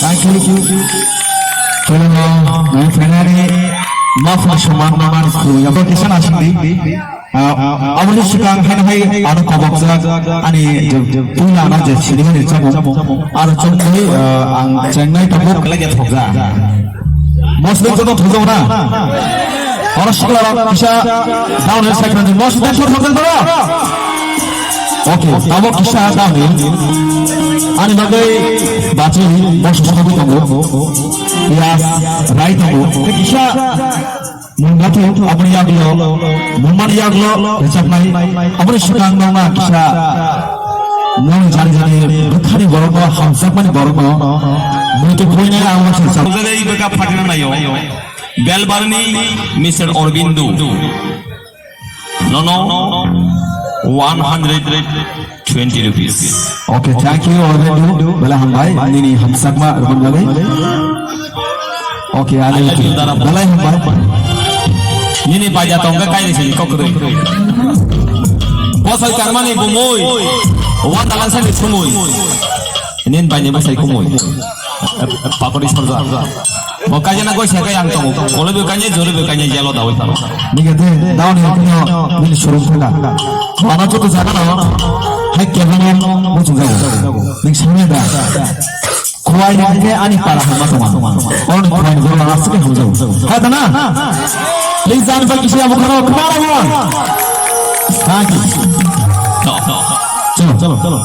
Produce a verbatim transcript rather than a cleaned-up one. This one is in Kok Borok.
Thank you. Chwla no, nai finally, ma phone saman naman khu, ya ba kisa na sindi. Ah, aboni swkang hai hai ano kobok jak, ani je, je, puila ano je sini ni chamo. Aro chamo ni, ah, ang Chennai tabuk lagi thokja. Mosle joto thokja na. Oro sikla kisa down hill side ni mosle joto thokja na. Okay, tabuk kisa down hill. Ani bagwi bachi mosle joto tongo. Piyaj, rai tongo. Kisa Mungkha thung aboni yaglo, mungmani yaglo rwchapnai, aboni swkang nokna kisa nong jani jani bwkhani borokno, hamjakmani borokno muitu khuinai ang wansuk chap. Ujagwi bwkha phatina naio. Belbarni Mister Aurobindo. Nono one hundred twenty rupees. Okay, thank you, Aurobindo. Belai hambai, nini hamjakma rwmani bagwi. Okay, ani belai hambai. Nini baja tongka kai ni sini kokroi. Bosai karmani bumui. Wan dalang sani sumui. Nin baini bosai kumui. Pakori sorja. Bo kaijana goi sekai ang tongo. Kolo bo kaijai, jori bo kaijai, jelo dawi taro. Nigete, daun ni puno, nini surum thaka. Mama joto jaga no, hai kebano, muchung jaga. Ning sumya da. Kuwai ni ke ani para hama toma. Oni kuwai ni goro asli hama jaga. Hai tana? Please, jan pa kisi abu kharo, kumara mo. Thank you. Chalo, chalo, chalo.